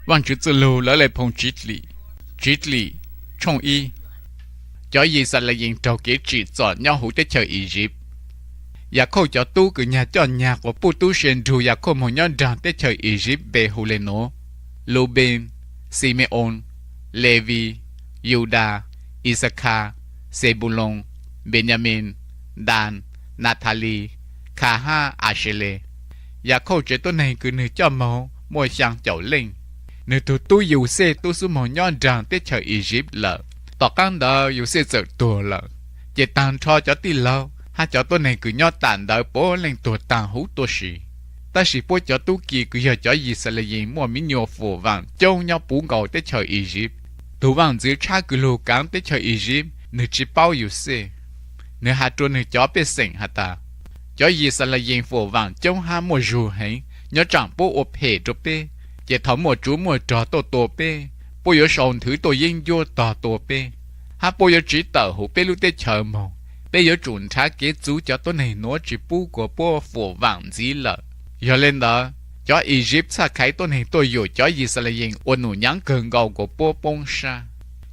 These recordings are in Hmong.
Vaajtswv txuj lug Lawv Le Phoo Tsiv Dlim. Tsiv Dlim, tshooj ib. Cov Yixalayees raug kev tsim txom nyob huv teb chaws Iziv. Yakhauj cov tub kws nyag coj nyag quas puj tub se nrug Yakhauj moog nyob nraag teb chaws Iziv npe hu le nuav: Lubees, Xime-oos, Levis, Yudas, Ixakhas, Xebuloos, Npeyamees, Ntaas, Nathalis, Khas hab Aseles. Yakhauj tsev tuab neeg kws nwg coj moog muaj xyaa caum leej. Nwg tug tub Yauxej tub xub moog nyob nraag teb chaws Iziv lawm. Tom qaab ntawd Yauxej txawm tuag lawm, ces taag nrho cov tij laug hab cov tuab neeg kws nyob tam ntawd puav leej tuag taag huv tuaj si. Tab sis puab cov tub ki kws yog cov Yixalayees muaj miv nyuas fuam vaam coob nyob puv nkaus teb chaws Iziv. Tug vaaj ntxwv tshab kws lug kaav teb chaws Iziv nwg tsi paub Yauxej. Nwg has rua nwg cov pej xeem has tas, Cov Yixalayees fuam vaam coob hab muaj zug heev, nyob tsaam puab ua phem rua peb, ces thaus muaj tsuv muaj rog tuaj tua peb, puab yuav sau nthwv tuaj yeeb ncuab tog tua peb, hab puab yuav tsiv tawm huv peb lub teb chaws moog. Peb yuav tsum nrhav kev txuv cov tuab neeg nuav tsi pub kuas puab fuam vaam ntxiv lawm. Yog le ntawd, cov Iziv txhaj khaiv tuab neeg tuaj yuam cov Yixalayees ua num nyaav kawg nkaus kuas puab poob sab.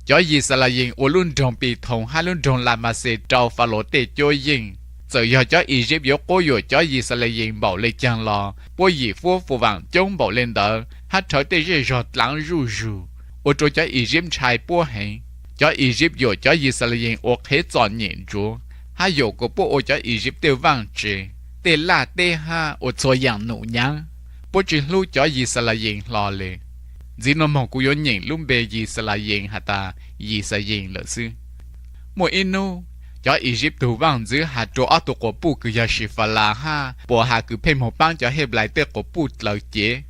Cov Yixalayees ua lub nroog Pithoos hab lub nroog Lamaxes rau Falaus tej cuab yeej. Txawm yog cov Iziv yuav quab yuam cov Yixalayees npaum le caag los puab yim fuab fuam vaam coob npaum le ntawd hab rhawv tej zej zog dlaav zuj zug, ua rua cov Iziv ntshai puab heev. Cov Iziv yuam cov Yixalayees ua qhev txom nyem ntsuav, hab yuam kuas puab ua cov Iziv tej vaaj tse, tej laj teb hab ua txhua yaam num nyaav. Puab tsi hlub cov Yixalayees hlo le. Ntxiv nuav moog kuv yuav nyeem lub npe Yixalayees has tas Yixayees lawm xwb. Muaj ib nub, cov Iziv tug vaaj ntxwv has rua ob tug quas puj kws yog Sifalas hab Puas has kws pheej moog paab cov Henplais tej quas puj dlaws cev.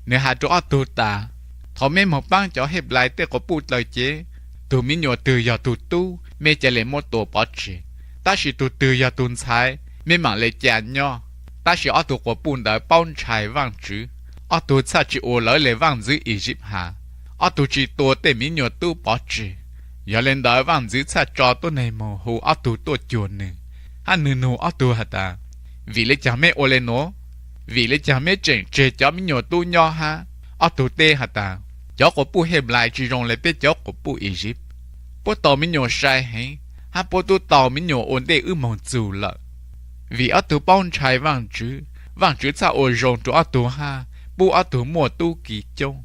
Nwg has rua ob tug tas, Thaus meb moog paab cov Henplais tej quas puj dlaws cev, tug miv nyuas twg yog tug tub meb ca le muab tua pov tseg, tab sis tug twg yog tug ntxhais meb maam le ca nyob. Tab sis ob tug quas puj ntawd paub ntshai Vaajtswv, ob tug txhaj tsi ua lawv le vaaj ntxwv Iziv has, ob tug tsi tua tej miv nyuas tub pov tseg. Yog le ntawd vaaj ntxwv txhaj tso tuab neeg moog hu ob tug tuaj cuag nwg, hab nwg nug ob tug has tas, Vim le caag meb ua le nuav? Vim le caag meb tseem tseg cov miv nyuas tub nyob hab? Ob tug teb has tas, Cov quas puj Henplais tsi zoo le peb cov quas puj Iziv. Puab tau miv nyuas sai heev, hab puab tub tau miv nyuas ua ntej wb moog txug lawm. Vim ob tug paub ntshai Vaajtswv, Vaajtswv txhaj ua zoo rua ob tug hab pub ob tug muaj tub ki coob.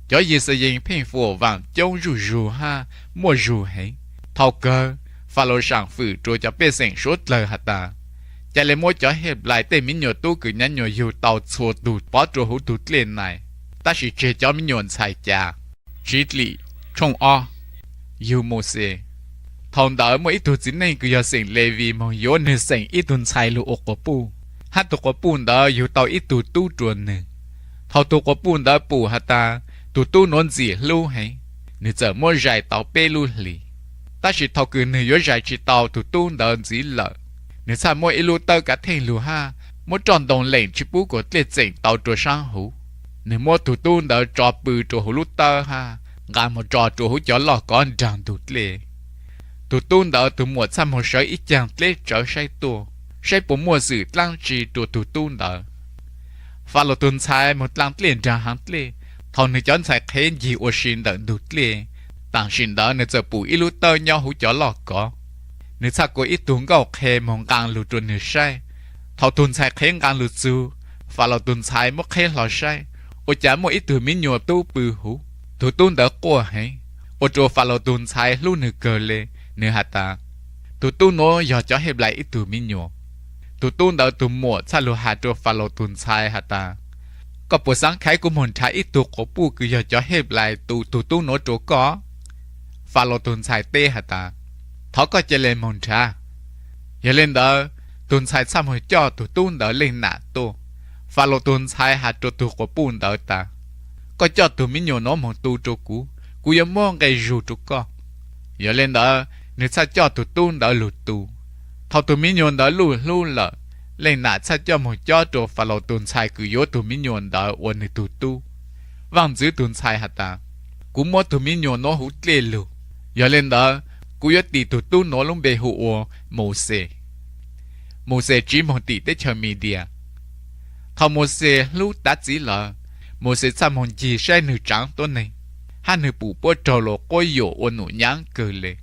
Cov Yixayees pheej fuam vaam coob zuj zug hab muaj zug heev. Thaus kawg, Falaus saam fwm rua cov pej xeem suav dlawg has tas, Ca le muab cov Henplais tej miv nyuas tub kws nyav nyuas yug tau txhua tug pov rua huv tug dlej nais, tab sis tseg cov miv nyuas ntxhais cas. Tsiv Dlim, tshooj ob. Yug Mauxes. Thaus ntawd muaj ib tug txiv neej kws yog xeem Levis moog yuav nwg xeem ib tug ntxhais lug ua quas puj, hab tug quas puj ntawd yug tau ib tug tub rua nwg. Thaus tug quas puj ntawd pum has tas tug tub nuav ntxim hlub heev, nwg txawm muab zais tau peb lub hlis. Tab sis thaus kws nwg yuav zais tsi tau tug tub ntawd ntxiv lawm, nwg txhaj muab ib lub tawb kav theej lug hab muab roj ntoo leem tsi pub kuas dlej txeem tau rua saab huv. Nwg muab tug tub ntawd tso pw rua huv lub tawb hab nqaa moog tso rua huv cov loj kov nraag ntug dlej. Tug tub ntawd tug muam txhaj moog sawv ib caag dleb tsawv saib tuaj, saib puas muaj xwm dlaab tsi rua tug tub ntawd. Falaus tug ntxhais moog dlaa dlej nraag haav dlej. Thaus nwg cov ntxhais qhev ncig ua si ntawm ntug dlej, taam sim ntawd nwg txawm pum ib lub tawb nyob huv cov loj kov. Nwg txhaj kua ib tug nkauj qhe moog nqaa lug rua nwg saib. Thaus tug ntxhais qhev nqaa lug txug, Falaus tug ntxhais muab qheb hlo saib, ua cas muaj ib tug miv nyuas tub pw huv. Tug tub ntawd quaj heev, ua rua Falaus tug ntxhais hlub nwg kawg le. Nwg has tas, Tug tub nuav yog cov Henplais ib tug miv nyuas. Tug tub ntawd tug muam txhaj lug has rua Falaus tug ntxhais has tas, Koj puas xaav khaiv kuv moog nrhav ib tug quas puj kws yog cov Henplais tu tug tub nuav rua koj? Falaus tug ntxhais teb has tas, Thov koj ca le moog nrhav. Yog le ntawd, tug ntxhais txhaj moog coj tug tub ntawd leej nam tuaj. Falaus tug ntxhais has rua tug quas puj ntawd tas, Koj coj tug miv nyuas nuav moog tu rua kuv, kuv yuav muab nqe zug rua koj. Yog le ntawd, nwg txhaj coj tug tub ntawd lug tu. Thaus tug miv nyuas ntawd luj hlub lawm, leej nam txhaj coj moog cob rua Falaus tug ntxhais kws yuav tug miv nyuas ntawd ua nwg tug tub. Vaaj ntxwv tug ntxhais has tas, Kuv muab tug miv nyuas nuav huv dlej lug. Yog le ntawd, kuv yuav tis tug tub nuav lub npe hu ua Mauxes. Mauxes tsiv moog tim teb chaws Midias. Thaus Mauxes hlub tav txiv lawm, Mauxes txhaj moog ncig saib nwg tsaav tuab neeg, hab nwg pum puab raug luas quab yuam ua num nyaav kawg le.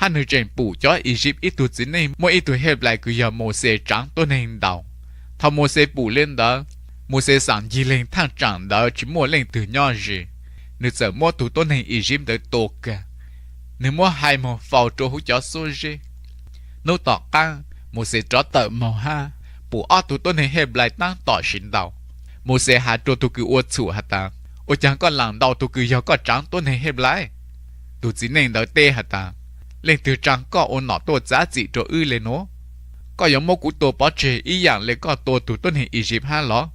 Hab nwg tseem pum cov Iziv ib tug txiv neej muab ib tug Henplais kws yog Mauxes tsaav tuab neeg ntaus. Thaus Mauxes pum le ntawd, Mauxes xaam ncig leeg thaaj tsaam ntawd tsi muaj leej twg nyob ze, nwg txawm muab tug tuab neeg Iziv ntawd tua kag. Nwg muab hais moog faus rua huv cov xuab zeb. Nub tom qaab, Mauxes rov tawm moog hab pum ob tug tuab neeg Henplais taab tom sim ntaus. Mauxes has rua tug kws ua txhum has tas, Ua caag koj laam ntaus tug kws yog koj tsaav tuab neeg Henplais? Tug txiv neej ntawd teb has tas, Leej twg tsaa koj ua nom tuaj txav txim rua wb le nuav? Koj yuav muab kuv tua pov tseg ib yaam le koj tua tug tuab neeg Iziv hab los?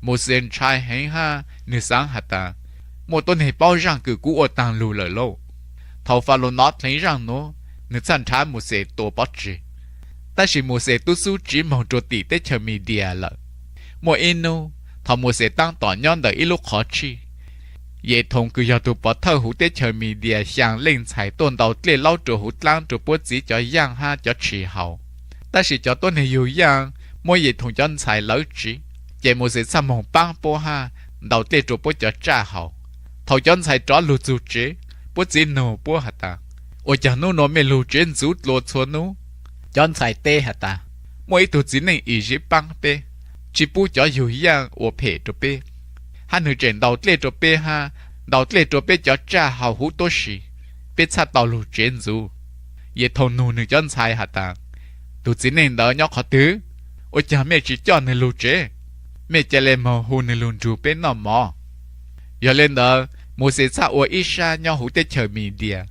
Mauxes ntshai heev hab nwg xaav has tas, Muaj tuab neeg paub zaaj kws kuv ua taag lug lawm lauj. Thaus Falaus nov dleev zaaj nuav, nwg txhaj nrhav Mauxes tua pov tseg. Tab sis Mauxes tub xub tsiv moog rua tim teb chaws Midias lawm. Muaj ib nub, thaus Mauxes taab tom nyob ntawm ib lub qhov tshij, Yethoos kws yog tug pov thawj huv teb chaws Midias xyaa leej ntxhais tuaj ntaus dlej laub rua huv dlaab rua puab txiv cov yaaj hab cov tshis haus. Tab sis cov tuab neeg yug yaaj muab Yethoos cov ntxhais lawv tsiv, ces Mauxes txhaj moog paab puab hab ntaus dlej rua puab cov tsaj haus. Thaus cov ntxhais rov lug txug tsev, puab txiv nug puab has tas, Ua caag nub nuav mej lug tsev ntxuv dlua txhua nub? Cov ntxhais teb has tas, Muaj ib tug txiv neej Iziv paab peb, tsi pub cov yug yaaj ua phem rua peb, hab nwg tseem ntaus dlej rua peb hab ntaus dlej rua peb cov tsaj haus huv tuab si, peb txhaj tau lug tsev ntxuv. Yethoos nug nwg cov ntxhais has tas, Tug txiv neej ntawd nyob qhov twg? Ua caag mej tsi coj nwg lug tsev? Mej ca le moog hu nwg lug nrug peb noj mov. Yog le ntawd, Mauxes txhaj ua ib sab nyob huv teb chaws Midias,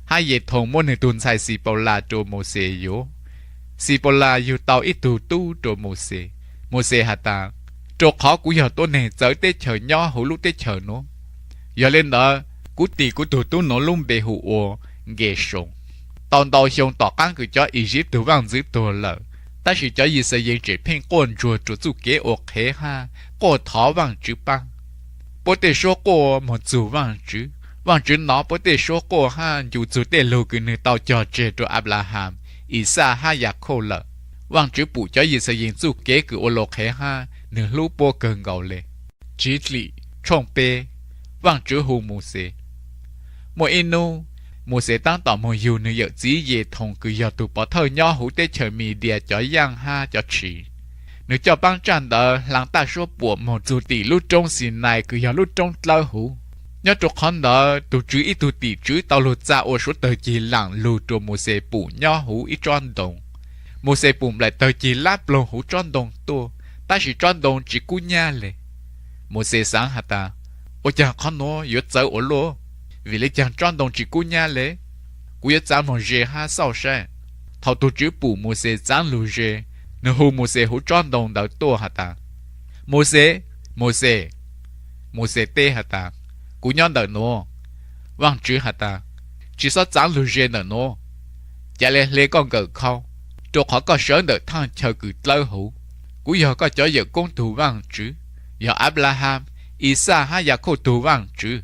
hab Yethoos muab nwg tug ntxhais Xipaulas rua Mauxes yuav. Xipaulas yug tau ib tug tub rua Mauxes. Mauxes has tas, Rua qhov kuv yog tuab neeg txawv teb chaws nyob huv lub teb chaws nuav, yog le ntawd, kuv tis kuv tug tub nuav lub npe hu ua Nkesoos. Tau ntau xyoo tom qaab kws cov Iziv tug vaaj ntxwv tuag lawm, tab sis cov Yixalayees tseem pheej quaj ntsuag rua txuj kev ua qhev hab quaj thov Vaajtswv paab. Puab tej suab quaj moog txug Vaajtswv, Vaajtswv nov puab tej suab quaj hab ncu txug tej lug kws nwg tau cog tseg rua Anplahas, Ixaj hab Yakhauj lawm. Vaajtswv pum cov Yixalayees txuj kev kws ua luas qhev hab nwg hlub puab kawg nkaus le. Tsivdlim tshooj peb. Vaajtswv hu Mauxes. Muaj ib nub, Mauxes taab tom moog yug nwg yawm txiv Yethoos kws yog tug pov thawj nyob huv teb chaws Midias cov yaaj hab cov tshis. Nwg coj paab tsaj ntawd hlaang taj suab puam moog txug tim lub roob Xinais kws yog lub roob dlawb huv. Nyob rua qhov ntawd tug Tswv ib tug tim tswv tau lug txa ua suav tawg cig laam lug rua Mauxes pum nyob huv ib tsob ntoo. Mauxes pum nplaim tawg cig lab ploog huv tsob ntoo tuaj, tab sis tsob ntoo tsi kub nyab le. Mauxes xaav has tas, Ua caag qhov nuav yuav txawv ua luaj? Vim le caag tsob ntoo tsi kub nyab le? Kuv yuav txav moog ze hab xauj saib. Thaus tug Tswv pum Mauxes txaav lug ze, nwg hu Mauxes huv tsob ntoo ntawd tuaj has tas, Mauxes! Mauxes! Mauxes teb has tas, Kuv nyob ntawm nuav. Vaajtswv has tas, Tsi xob txaav lug ze ntawm nuav. Ca le hle koj nkawm khau, rua qhov koj sawv ntawm thaaj chaw kws dlawb huv. Kuv yog koj cov yawm koob tug Vaajtswv, yog Anplahas, Ixaj hab Yakhauj tug Vaajtswv.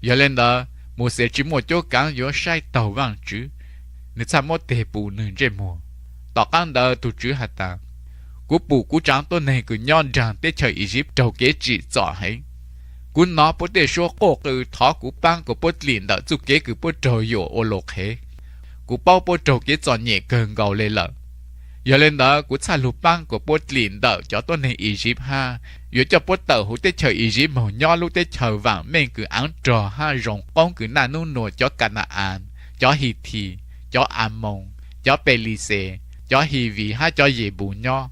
Yog le ntawd, Mauxes tsi muaj cuab kaav yuav saib taug Vaajtswv, nwg txhaj muab teg pum nwg ntsej muag. Tom qaab ntawd tug Tswv has tas, Kuv pum kuv tsaav tuab neeg kws nyob nraag teb chaws Iziv raug kev tsim txom heev. Kuv nov puab tej suab quaj qw thov kuv paab kuas puab dlim ntawm txuj kev kws puab raug yuam ua luas qhev. Kuv paub puab raug kev txom nyem kawg nkaus le lawm. Yog le ntawd, kuv txhaj lug paab kuas puab dlim ntawm cov tuab neeg Iziv hab yuav coj puab tawm huv teb chaws Iziv moog nyob lub teb chaws vaam meej kws aav rog hab zoo qoob kws naj nub nuav cov Ka na-as, cov Hithis, cov Amoos, cov Pelixes, cov Hivis hab cov Yemus nyob.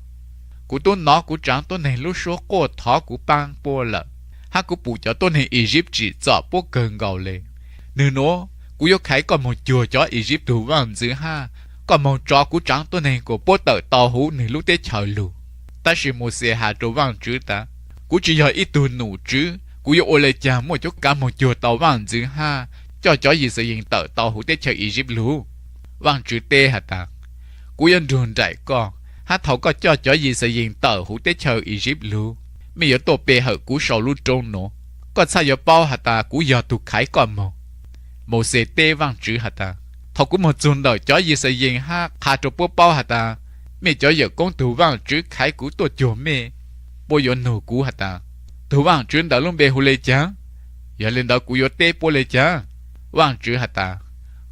Kuv tub nov kuv tsaav tuab neeg lub suab quaj thov kuv paab puab lawm, hab kuv pum cov tuab neeg Iziv tsim txom puab kawg nkaus le. Nwg nuav, kuv yuav khaiv koj moog cuag cov Iziv tug vaaj ntxwv hab koj moog tso kuv tsaav tuab neeg kuas puab tawm tau huv nwg lub teb chaws lug. Tab sis Mauxes has rua Vaajtswv tas, Kuv tsi yog ib tug num tswv, kuv yuav ua le caag muaj cuab kaav moog cuag tau vaaj ntxwv hab coj cov Yixalayees tawm tau huv teb chaws Iziv lug? Vaajtswv teb has tas, Kuv yuav nrug nraim koj, hab thaus koj coj cov Yixalayees tawm huv teb chaws Iziv lug, mej yuav tuaj pe hawm kuv sau lub roob nuav. Koj txhaj yuav paub has tas kuv yog tug khaiv koj moog. Mauxes teb Vaajtswv has tas, Thaus kuv moog txug ntawm cov Yixalayees hab qha rua puab paub has tas mej cov yawm koob tug Vaajtswv khaiv kuv tuaj cuag mej, puab yuav nug kuv has tas, Tug vaajtswv ntawm lub npe hu le caag? Yog le ntawd kuv yuav teb puab le caag? Vaajtswv has tas,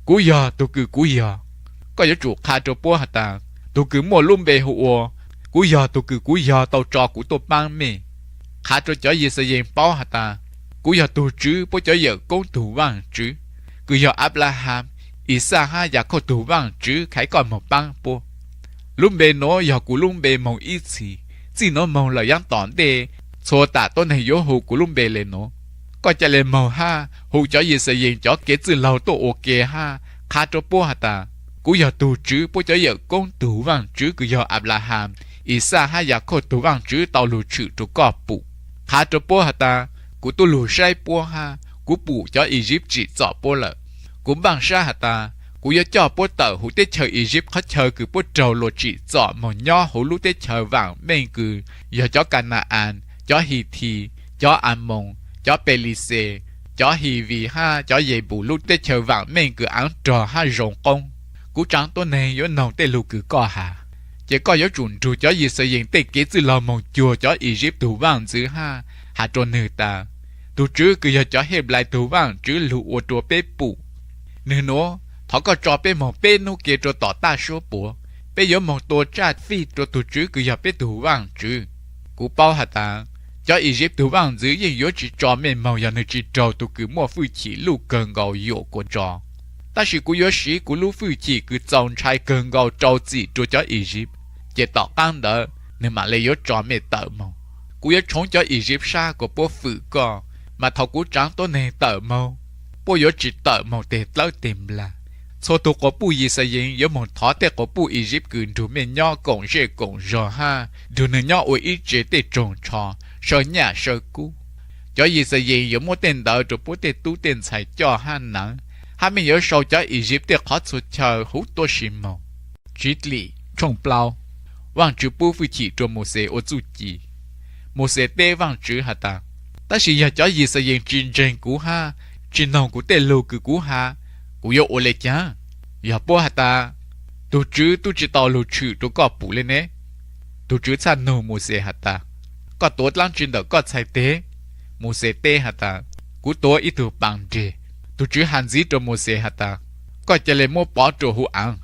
Kuv yog tug kws kuv yog. Koj yuav tsum qha rua puab has tas, tug kws muaj lub npe hu ua Kuv yog tug kws kuv yog tau tso kuv tuaj paab mej. Qha rua cov Yixalayees paub has tas, kuv yog tug Tswv puab cov yawm koob tug Vaajtswv, kws yog Anplaham, Ixaj hab Yakhauj tug Vaajtswv khaiv koj moog paab puab. Lub npe nuav yog kuv lub npe moog ib txhis, txij nuav moog lawm yaav tom ntej txhua tam tuab neeg yuav hu kuv lub npe le nuav. Koj ca le moog hab hu cov Yixalayees cov kev txwj laug tuaj ua ke hab qha rua puab has tas, kuv yog tug Tswv puab cov yawm koob tug Vaajtswv kws yog Anplaham, Ixaj hab Yakhauj tug Vaajtswv tau lug tshwm rua koj pum. Qha rua puab has tas, kuv tub lug saib puab hab kuv pum cov Iziv tsim txom puab lawm. Kuv npaaj sab has tas, kuv yuav coj puab tawm huv teb chaws Iziv qhov chaw kws puab raug luas tsim txom moog nyob huv lub teb chaws vaam meej kws yog cov Ka na-as, cov Hithis, cov Amoos, cov Pelixes, cov Hivis hab cov Yenpus lub teb chaws vaam meej kws aav rog hab zoo qoob. Kuv tsaav tuab neeg yuav noog tej lug kws koj has. Ces koj yuav tsum nrug cov Yixalayees tej kev txwj laug moog cuag cov Iziv tug vaaj ntxwv hab has rua nwg tas, tug Tswv kws yog cov Henplais tug Vaajtswv lug ua rua peb pum. Nwg nuav, thov koj tso peb moog peb nub ke rua tom taj suab puav, peb yuav moog tua tsaj fij rua tug Tswv kws yog peb tug Vaajtswv. Kuv paub has tas, cov Iziv tug vaaj ntxwv yeej yuav tsi tso mej moog yog nwg tsi raug tug kws muaj fwj chim luj kawg nkaus yuam kua tso. Tab sis kuv yuav siv kuv lub fwj chim kws txaus ntshai kawg nkaus rau txim rua cov Iziv, ces tom qaab ntawd nwg maam le yuav tso mej tawm moog. Kuv yuav tshoov cov Iziv sab kuas puab fwm koj, mas thaum kuv tsaav tuab neeg tawm moog, puab yuav tsi tawm moog teg dlawb teg nplag. Txhua tug quas puj Yixalayees yuav moog thov tej quas puj Iziv kws nrug mej nyob koom zej koom zog hab nrug nwg nyob ua ib tse tej tsoog tsho, saw nyaj saw kub. Cov Yixalayees yuav muab tej ntawd rua puab tej tub tej ntxhais coj hab naav, hab mej yuav sau cov Iziv tej qhov txhua chaw huv tuab si moog. Txiv Lim tshooj plaub. Vaajtswv pub fwj chim rua Mauxes ua txuj ci. Mauxes teb Vaajtswv has tas, Tab sis yog cov Yixalayees tsi ntseeg kuv hab tsi noog kuv tej lug kws kuv has, kuv yuav ua le caag? Yog puab has tas, tug Tswv tub tsi tau lug tshwm rua koj pum le ne? Tug Tswv txhaj nug Mauxes has tas, Koj tuav dlaab tsi ntawm koj txhais teg? Mauxes teb has tas, Kuv tuav ib tug paa nreg. Tug Tswv has ntxiv rua Mauxes has tas, Koj ca le muab pov rua huv aav.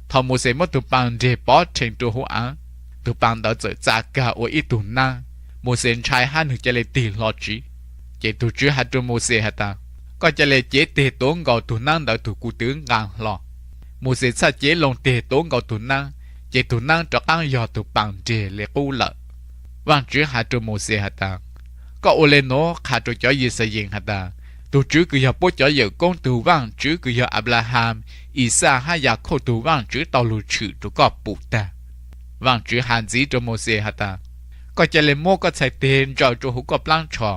Thaum Mauxes muab tug paa nreg pov rhees rua huv aav, tug paa ntawd txawm txav kag ua ib tug naab. Mauxes ntshai hab nwg ca le tig hlo tsiv. Ces tug Tswv has rua Mauxes has tas, Koj ca le cev teg tuav nkaus tug naab ntawd tug kuv twv nqaa hlo. Mauxes txhaj cev loo teg tuav nkaus tug naab, ces tug naab rov qaab yog tug paa nreg le qub lawm. Vaajtswv has rua Mauxes has tas, Koj ua le nuav qha rua cov Yixalayees has tas, tug Tswv kws yog puab cov yawm koob tug Vaajtswv kws yog Anplaham, Ixaj hab Yakhauj tug Vaajtswv tau lug tshwm rua koj pum tag. Vaajtswv has ntxiv rua Mauxes has tas, Koj ca le muab koj txhais teg ntsaws rua huv koj plaab tsho.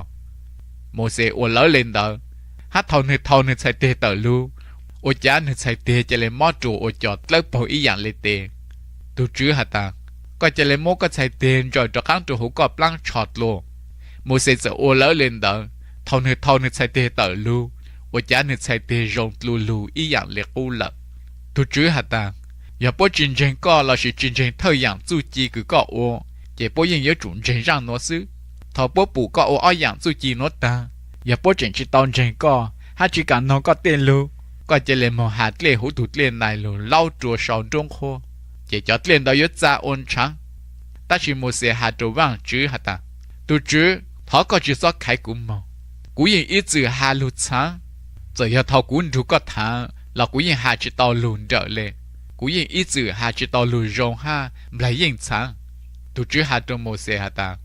Mauxes ua lawv le ntawd, hab thaum nwg thau nwg txhais teg tawm lug, ua cav nwg txhais teg ca le mob rua ua cos dlawb paug ib yaam le tes. Tug Tswv has tas, Koj ca le muab koj txhais teg ntsaws rov qaab rua huv koj plaab tsho dlua. Mauxes txawm ua lawv le ntawd, thaum nwg thau nwg txhais teg tawm lug, ua cav nwg txhais teg zoo dlua lug ib yaam le qub lawm. Tug Tswv has tas, Yog puab tsi ntseeg koj lossis tsi ntseeg thawj yaam txuj ci kws koj ua, ces puab yeej yuav tsum ntseeg zaaj nuav xwb. Thaum puab pum koj ua ob yaam txuj ci nuav taag, yog puab tseem tsi tau ntseeg koj hab tsi kaam noog koj tej lug, koj ca le moog has dlej huv tug dlej nais lug laub rua sau nruab nqhuab, ces cov dlej ntawd yuav txav ua ntshaav. Tab sis Mauxes has rua Vaajtswv has tas, Tug Tswv, thov koj tsi xob khaiv kuv moog. Kuv yeej ib txwm has lug txhaav. Txawm yog thaum kuv nrug koj thaam los kuv yeej has tsi tau lug nrawm le. Kuv yeej ib txwm has tsi tau lug zoo hab nplaig yeej txhaav. Tug Tswv has rua Mauxes has tas,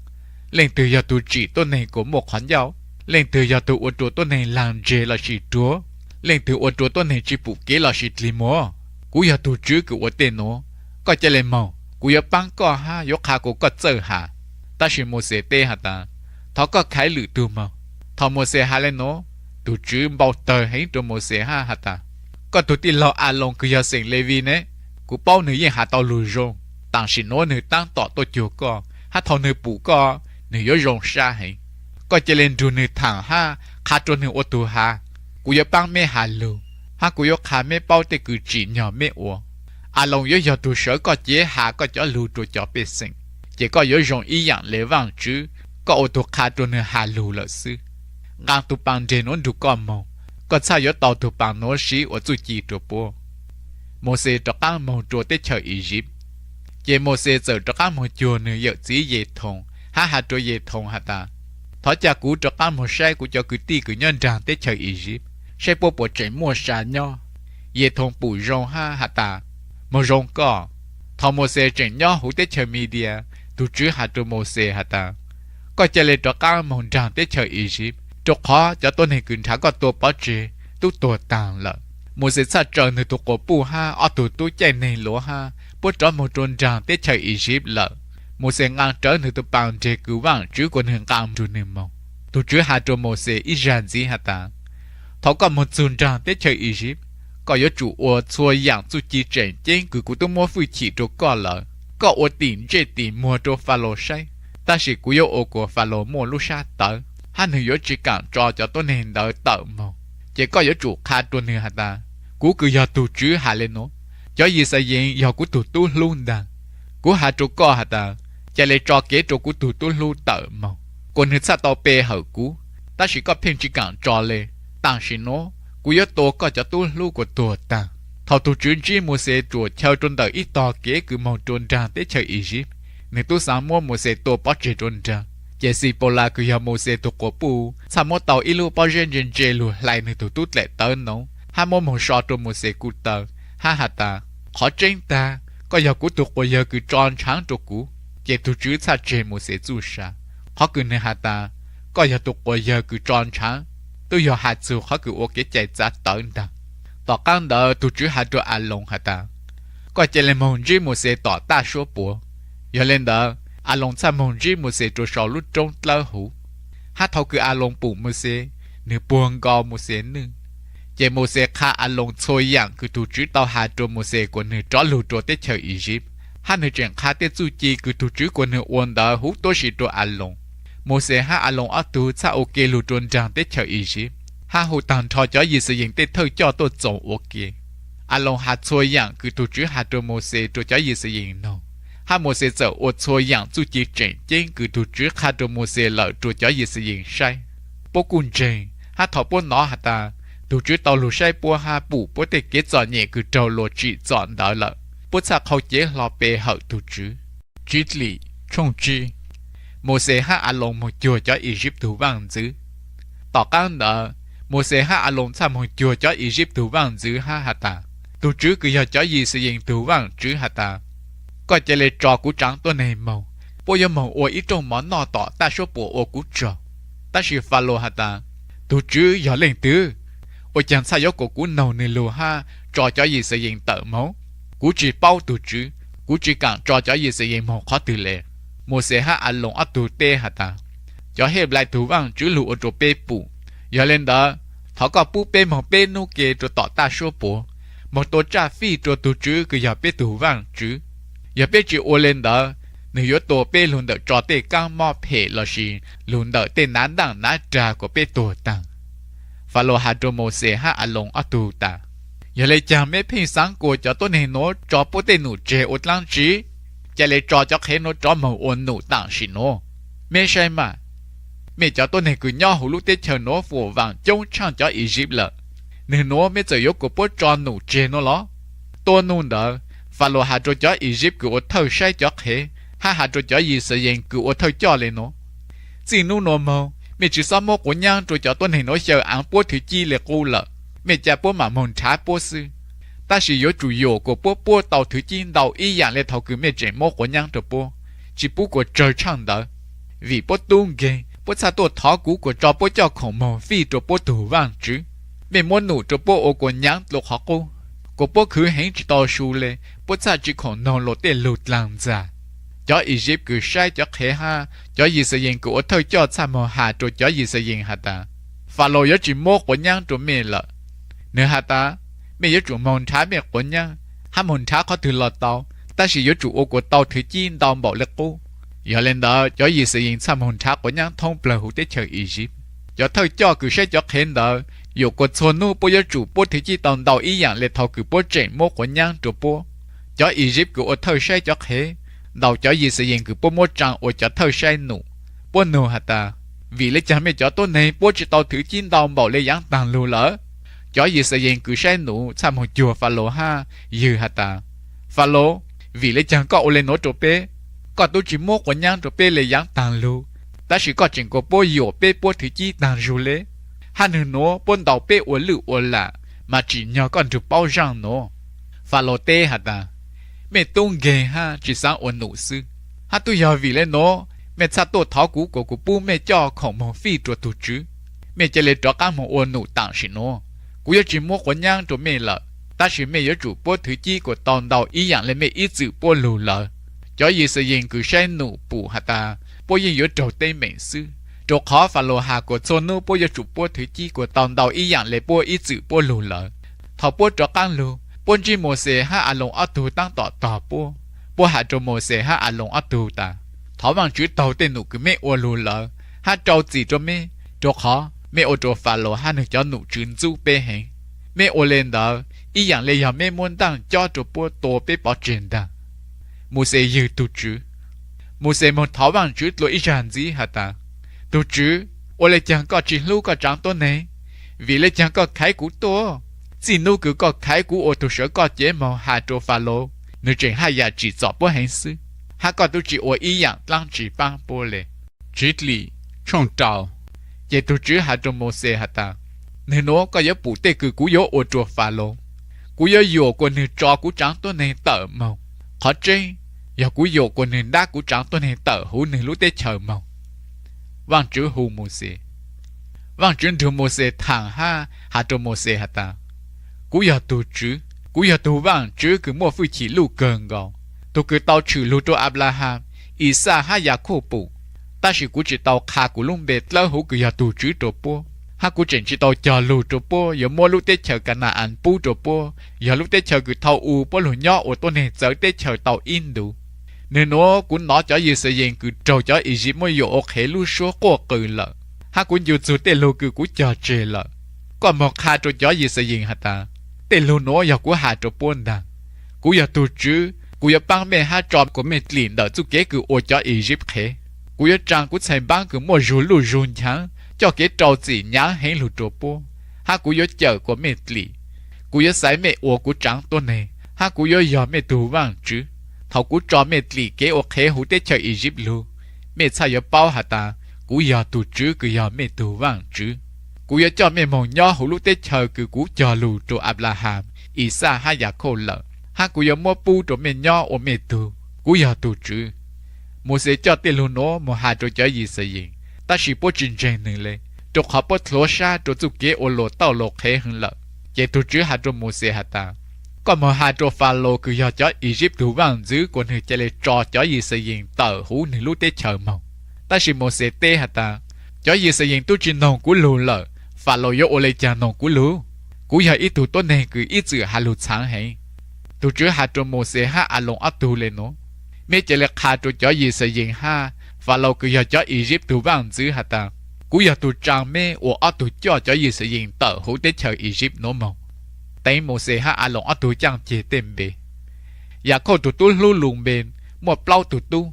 Leej twg yog tug tsim tuab neeg kuas muaj qhov ncauj? Leej twg yog tug ua rua tuab neeg laag ntseg lossis ruag? Leej twg ua rua tuab neeg tsi pum kev lossis dlig muag? Kuv yog tug Tswv kws ua tej nuav. Koj ca le moog, kuv yuav paab koj hab yuav qha kuas koj txawj has. Tab sis Mauxes teb has tas, Thov koj khaiv lwm tug moog. Thaum Mauxes has le nuav, tug Tswv npau tawg heev rua Mauxes hab has tas, Koj tug tij laug Aloos kws yog xeem Levis ne? Kuv paub nwg yeej has tau lug zoo. Taam sim nuav nwg taab tom tuaj cuag koj, hab thaum nwg pum koj, nwg yuav zoo sab heev. Koj ca le nrug nwg thaam hab qha rua nwg ua tug has. Kuv yuav paab meb has lug, hab kuv yuav qha meb paub tej kws tsim nyog meb ua. Aloos yuav yog tug sawv koj cev has koj cov lug rua cov pej xeem, ces koj yuav zoo ib yaam le Vaajtswv koj ua tus qha rua nwg has lug lawm xwb. Nqaa tug paa nreg nuav nrug koj moog, koj txhaj yuav tau tug paa nuav siv ua txuj ci rua puab. Mauxes rov qaab moog rua teb chaws Iziv. Ces Mauxes txawm rov qaab moog cuag nwg yawm txiv Yethoos hab has rua Yethoos has tas, Thov ca kuv rov qaab moog saib kuv cov kwv tij kws nyob nraag teb chaws Iziv, saib puab puas tseem muaj sa nyob. Yethoos pum zoo hab has tas, Moog zoo koj. Thaus Mauxes tseem nyob huv teb chaws Midias, tug Tswv has rua Mauxes has tas, Koj ca le rov qaab moog nraag teb chaws Iziv, rua qhov cov tuab neeg kws nrhav koj tua pov tseg tub tuag taag lawm. Mauxes txhaj tsaws nwg tug quas puj hab ob tug tub caij neeg luav hab puab rov moog rua nraag teb chaws Iziv lawm. Mauxes nqaa rawv nwg tug paa nreg kws Vaajtswv kuas nwg nqaa nrug nwg moog. Tug Tswv has rua Mauxes ib zag ntxiv has tas, Thaus koj moog txug nraag teb chaws Iziv, koj yuav tsum ua txhua yaam txuj ci tseem ceeb kws kuv tub muab fwj chim rua koj lawm. Koj ua tim ntsej tim muag rua Falaus saib, tab sis kuv yuav ua kuas Falaus muaj lub sab tawv hab nwg yuav tsi kaam tso cov tuab neeg ntawd tawm moog. Ces koj yuav tsum qha rua nwg has tas, Kuv kws yog tug Tswv has le nuav, cov Yixalayees yog kuv tug tub hlub ntaag. Kuv has rua koj has tas, ca le tso kev rua kuv tug tub hlub tawm moog, kuas nwg txhaj tau pe hawm kuv, tab sis koj pheej tsi kaam tso le. Taam sim nuav kuv yuav tua koj cov tub hlub kuas tuag taag. Thaus tug Tswv ntsib Mauxes ruam chaw rua ntawm ib tog kev kws moog rua nraag teb chaws Iziv, nwg tub xaav muab Mauxes tua pov tseg rua nraag. Ces Xipaulas kws yog Mauxes tug quas puj txhaj muab tau ib lub pob zeb ntse ntse lug hlais nwg tug tub dlaim tawv noov hab muab moog so rua Mauxes kuv taw hab has tas, Qhov tseeb tag, koj yog kuv tug quas yawg kws tso ntshaav rua kuv. Ces tug Tswv txhaj tseg Mauxes txuj sa, qhov kws nwg has tas, Koj yog tug quas yawg kws tso ntshaav, tub yog has txug qhov kws ua kev cai txav tawv ntaag. Tom qaab ntawd tug Tswv has rua Aloos has tas, Koj ca le moog ntsib Mauxes tom taj suab puav. Yog le ntawd, Aloos txhaj moog ntsib Mauxes rua sau lub roob dlawb huv. Hab thaus kws Aloos pum Mauxes, nwg puag nkaus Mauxes nwj. Ces Mauxes qha Aloos txhua yaam kws tug Tswv tau has rua Mauxes kuas nwg rov lug rua teb chaws Iziv, hab nwg tseem qha tej txuj ci kws tug Tswv kuas nwg ua ntawd huv tuab si rua Aloos. Mauxes hab Aloos ob tug txhaj ua ke lug rua nraag teb chaws Iziv, hab hu taag nrho cov Yixalayees tej thawj coj tuaj txoos ua ke. Aloos has txhua yaam kws tug Tswv has rua Mauxes rua cov Yixalayees noog, hab Mauxes txawm ua txhua yaam txuj ci tseem ceeb kws tug Tswv qha rua Mauxes lawm rua cov Yixalayees saib. Puab kuj ntseeg, hab thaus puab nov has tas tug Tswv tau lug saib puab hab pum puab tej kev txom nyem kws raug luas tsim txom ntawd lawm, puab txhaj qhau cev hlo pe hawm tug Tswv. Tswv Dlim tshooj tsib. Mauxes hab Aloos moog cuag cov Iziv tug vaaj ntxwv. Tom qaab ntawd, Mauxes hab Aloos txhaj moog cuag cov Iziv tug vaaj ntxwv hab has tas, Tug Tswv kws yog cov Yixalayees tug Vaajtswv has tas, Koj ca le tso kuv tsaav tuab neeg moog, puab yuav moog ua ib rooj mov noj tom taj suab puam ua kuv tsaug. Tab sis Falaus has tas, Tug Tswv yog leej twg? Ua caag txhaj yuav kuas kuv noog nwg lug hab tso cov Yixalayees tawm moog? Kuv tsi paub tug Tswv, kuv tsi kaam tso cov Yixalayees moog qhov twg le. Mauxes hab Aloos ob tug teb has tas, Cov Henplais tug Vaajtswv lug ua rua peb pum. Yog le ntawd, thov koj pub peb moog peb nub ke rua tom taj suab puav, moog tua tsaj fij rua tug Tswv kws yog peb tug Vaajtswv. Yog peb tsi ua le ntawd, nwg yuav tua peb lug ntawm tso tej kaab mob phem lossis lug ntawm tej nav ntaaj nav rag kuas peb tuag taag. Falaus has rua Mauxes hab Aloos ob tug tas, Yog le caag meb pheej xaav kuas cov tuab neeg nuav tso puab tej num tseg ua dlaab tsi? Ca le tso cov qhev nuav rov moog ua num taam sim nuav. Meb saib mas, mej cov tuab neeg kws nyob huv lub teb chaws nuav fuam vaam coob tshaaj cov Iziv lawm. Nwg nuav mej txawm yuav kuas puab tso num tseg nuav los? Tuab nub ntawd, Falaus has rua cov Iziv kws ua thawj saib cov qhev hab has rua cov Yixalayees kws ua thawj coj le nuav, Txij nub nuav moog, mej tsi xob muab quav nyaab rua cov tuab neeg nuav xyaw aav puab thwv cib le qub lawm. Mej ca puab maam moog nrhav puab xwb. Tab sis yuav tsum yuam kuas puab puab tau thwv cib ntau ib yaam le thaus kws mej tseem muab quav nyaab rua puab, tsi pub kuas tsawg tshaaj ntawd. Vim puab tub nkeeg, puab txhaj tuaj thov kuv kuas tso puab coj khoom moog fij rua puab tug Vaajtswv. Mej muab num rua puab ua kuas nyaav dlua qhov qub, kuas puab khwv heev tsi tau su le, puab txhaj tsi khoom noog luas tej lug dlaag ntxag. Cov Iziv kws saib cov qhev hab cov Yixalayees kws ua thawj coj txhaj moog has rua cov Yixalayees has tas, Falaus yuav tsi muab quav nyaab rua mej lawm. Nwg has tas, Mej yuav tsum moog nrhav mej quav nyaab, hab moog nrhav qhov twg los tau, tab sis yuav tsum ua kuas tau thwv cib ntau npaum le qub. Yog le ntawd, cov Yixalayees txhaj moog nrhav quav nyaab thoob plawg huv teb chaws Iziv. Cov thawj coj kws saib cov qhev ntawd yuam kuas txhua nub puab yuav tsum puab thwv cib tau ntau ib yaam le thaus kws puab tseem muab quav nyaab rua puab. Cov Iziv kws ua thawj saib cov qhev ntaus cov Yixalayees kws puab muab tsaa ua cov thawj saib num. Puab nug has tas, Vim le caag mej cov tuab neeg puab tsi tau thwv cib ntau npaum le yaav taag lug lawm? Cov Yixalayees kws saib num txhaj moog cuag Falaus hab ywg has tas, Falaus, vim le caag koj ua le nuav rua peb? Koj tub tsi muab quas nyaab rua peb le yaav taag lug, tab sis koj tseem kuas puab yuam peb puab thwv cib taag zug le, hab nwg nuav puab ntaus peb ua lwj ua lam, mas tsim nyog koj nrug paub zaaj nuav. Falaus teb has tas, Mej tub nkeeg hab tsi xaav ua num xwb, hab tub yog vim le nuav mej txhaj tuaj thov kuv kuas kuv pub mej coj khoom moog fij rua tug Tswv. Mej ca le rov qaab moog ua num taam sim nuav, kuv yuav tsi muab quas nyaab rua mej lawm, tab sis mej yuav tsum puab thwv cib kuas tau ntau ib yaam le mej ib txwm puab lug lawm. Cov Yixalayees kws saib num pum has tas puab yeej yuav raug teeb meem xwb, rua qhov Falaus has kuas txhua nub puab yuav tsum puab thwv cib kuas tau ntau ib yaam le puab ib txwm puab lug lawm. Thaus puab rov qaab lug, puab ntsib Mauxes hab Aloos ob tug taab tom tog puab. Puab has rua Mauxes hab Aloos ob tug tas, Thov Vaajtswv taug tej num kws meb ua lug lawm, hab rau txim rua meb, rua qhov mej ua rua Falaus hab nwg cov nom tswv ntxub peb heev. Meb ua le ntawd ib yaam le yog meb muab ntaaj cob rua puab tua peb pov tseg ntaag. Mauxes ywg tug Tswv. Mauxes moog thov Vaajtswv dlua ib zag ntxiv has tas, Tug Tswv, ua le caag koj tsi hlub koj tsaav tuab neeg? Vim le caag koj khaiv kuv tuaj? Txij nub kws koj khaiv kuv ua tug sawv koj cev moog has rua Falaus, nwg tseem haj yam tsim txom puab heev xwb, hab koj tub tsi ua ib yaam dlaab tsi paab puab le. Tswv Dlim tshooj rau. Ces tug Tswv has rua Mauxes has tas, Nwg nuav koj yuav pum tej kws kuv yuav ua rua Falaus. Kuv yuav yuam kuas nwg tso kuv tsaav tuab neeg tawm moog. Qhov tseeb, yog kuv yuam kuas nwg dab kuv tsaav tuab neeg tawm huv nwg lub teb chaws moog. Vaajtswv hu Mauxes. Vaajtswv nrug Mauxes thaam hab has rua Mauxes has tas, Kuv yog tug Tswv, kuv yog tug Vaajtswv kws muaj fwj chim luj kawg nkaus, tug kws tau tshwm lug rua Anplahas, Ixaj hab Yakhauj pum. Tab sis kuv tsi tau qha kuv lub npe dlawb huv kws yog tug Tswv rua puab, hab kuv tseem tsi tau cog lug rua puab yuav muab lub teb chaws Ka na-as pub rua puab, yog lub teb chaws kws thaum u puab lug nyob ua tuab neeg txawv teb chaws tau ib ntus. Nwg nuav kuv nov cov Yixalayees kws raug cov Iziv muab yuam ua qhev lub suab quaj qw lawm, hab kuv ncu txug tej lug kws kuv cog tseg lawm. Koj moog qha rua cov Yixalayees has tas, Tej lug nuav yog kuv has rua puab ntaag. Kuv yog tug Tswv, kuv yuav paab mej hab tso kuas mej dlim ntawm txuj kev kws ua cov Iziv qhev. Kuv yuav tsaa kuv txhais npaab kws muaj zug luj zug nchaav coj kev rau txim nyaav heev lug rua puab, hab kuv yuav cawm kuas mej dlim. Kuv yuav xaiv mej ua kuv tsaav tuab neeg, hab kuv yuav yog mej tug Vaajtswv. Thaus kuv tso mej dlim kev ua qhev huv teb chaws Iziv lug, mej txhaj yuav paub has tas kuv yog tug Tswv kws yog mej tug Vaajtswv. Kuv yuav coj mej moog nyob huv lub teb chaws kws kuv cog lug rua Anplahas, Ixaj hab Yakhauj lawm, hab kuv yuav muab pub rua mej nyob ua mej tug. Kuv yog tug Tswv. Mauxes coj tej lug nuav moog has rua cov Yixalayees, tab sis puab tsi ntseeg nwg le, rua qhov puab dlhuav sab rua txuj kev ua luas tauj laus qhev heev lawm. Ces tug Tswv has rua Mauxes has tas, Koj moog has rua Falaus kws yog cov Iziv tug vaaj ntxwv kuas nwg ca le tso cov Yixalayees tawm huv nwg lub teb chaws moog. Tab sis Mauxes teb has tas, Cov Yixalayees tub tsi noog kuv lug lawm, Falaus yuav ua le caag noog kuv lug? Kuv yog ib tug tuab neeg kws ib txwm has lug txhaav heev. Tug Tswv has rua Mauxes hab Aloos ob tug le nuav, Meb ca le qha rua cov Yixalayees hab Falaus kws yog cov Iziv tug vaaj ntxwv has tas, kuv yog tug tsaa meb ua ob tug coj cov Yixalayees tawm huv teb chaws Iziv nuav moog. Teev Mauxes hab Aloos ob tug caaj ceg tej npe. Yakhauj tug tub hlub lus npe, muaj plaub tug tub: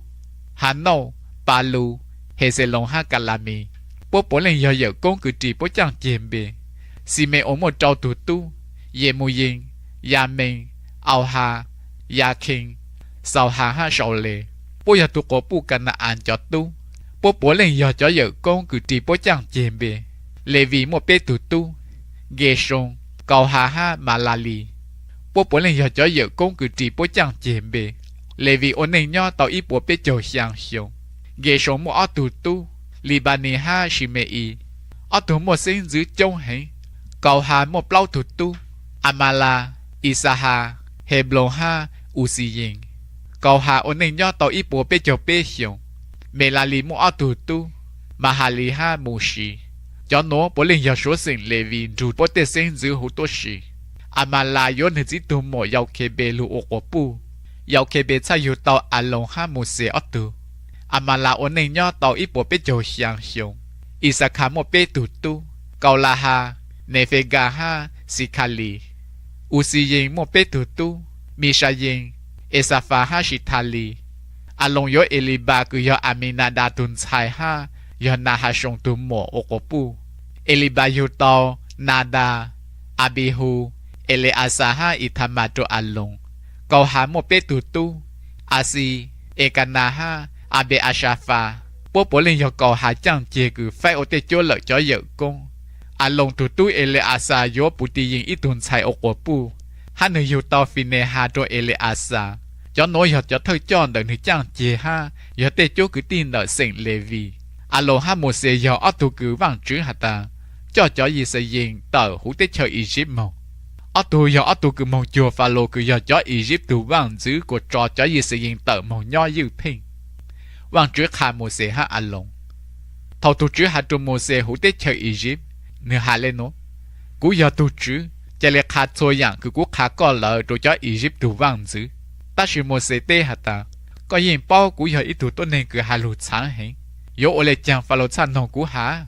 Hanauj, Palus, Hexeloos hab Kalamis. Puab puav leej yog yawm koob kws ris puab caaj ceg npe. Ximeos muaj rau tug tub: Yemuyees, Yamees, Auhas, Yakhees, Xauhas hab Saules. Puab yog tug quas puj Ka na-as cov tub. Puab puav leej yog cov yawm koob kws ris puab caaj ceg npe. Levis muaj peb tug tub: Nkesoos, Kauhas hab Malalis. Puab puav leej yog cov yawm koob kws ris puab caaj ceg npe. Levis ua neej nyob tau ib puas peb caug xyaa xyoo. Nkesoos muaj ob tug tub: Lipanis hab Sime-is. Ob tug muaj xeeb ntxwv coob heev. Kauhas muaj plaub tug tub: Amalas, Ixahas, Hebloos hab Uxiyees. Kauhas ua neej nyob tau ib puas peb caug peb xyoos. Melalis muaj ob tug tub: Mahalis hab Musis. Cov nuav puav leej yog suav xeem Levis nrug puab tej xeeb ntxwv huv tuab si. Amalas yuav nwg txiv tug muam Yaukhebes lug ua quas puj. Yaukhebes txhaj yug tau Aloos hab Mauxes ob tug. Amalas ua neej nyob tau ib puas peb caug xyaa xyoo. Ixakhas muaj peb tug tub: Kaulahas, Nefegas hab Xikhalis. Uxiyees muaj peb tug tub: Misayees, Exafas hab Sithalis. Aloos yuav Elipas kws yog Aminadas tug ntxhais hab yog Nahasoos tus muam ua quas puj. Elibas yug tau Nadas, Abihus, Ele-as as hab Ithamas rua Aloos. Kauhas muaj peb tug tub, Axis, Ekanas hab Anpe-asafas. Puab puav leej yog Kauhas caaj ceg kws faib ua tej cuab lawm cov yawm koob. Aloos tug tub Ele-as as yuav Putivyees ib tug ntxhais ua quas puj, hab nwg yug tau Finehas rua Ele-as as. Cov nuav yog cov thawj coj ntawm nwg caaj ceg hab yog tej cuab kwv tij ntawm xeem Levis. Aloos hab Mauxes yog ob tug kws Vaajtswv has tas coj cov Yixalayees tawm huv teb chaws Iziv moog. Ob tug yog ob tug kws moog cuag Falaus kws yog cov Iziv tug vaaj ntxwv kuas tso cov Yixalayees tawm moog nyob ywj pheej. Vaajtswv qha Mauxes hab Aloos. Thaus tug Tswv has rua Mauxes huv teb chaws Iziv, nwg has le nuav: Kuv yog tug Tswv, ca le qha txhua yaam kws kuv qha koj lawm rua cov Iziv tug vaaj ntxwv. Tab sis Mauxes teb has tas, Koj yeej paub kuv yog ib tug tuab neeg kws has lug txhaav heev, yuav ua le caag Falaus txhaj noog kuv has?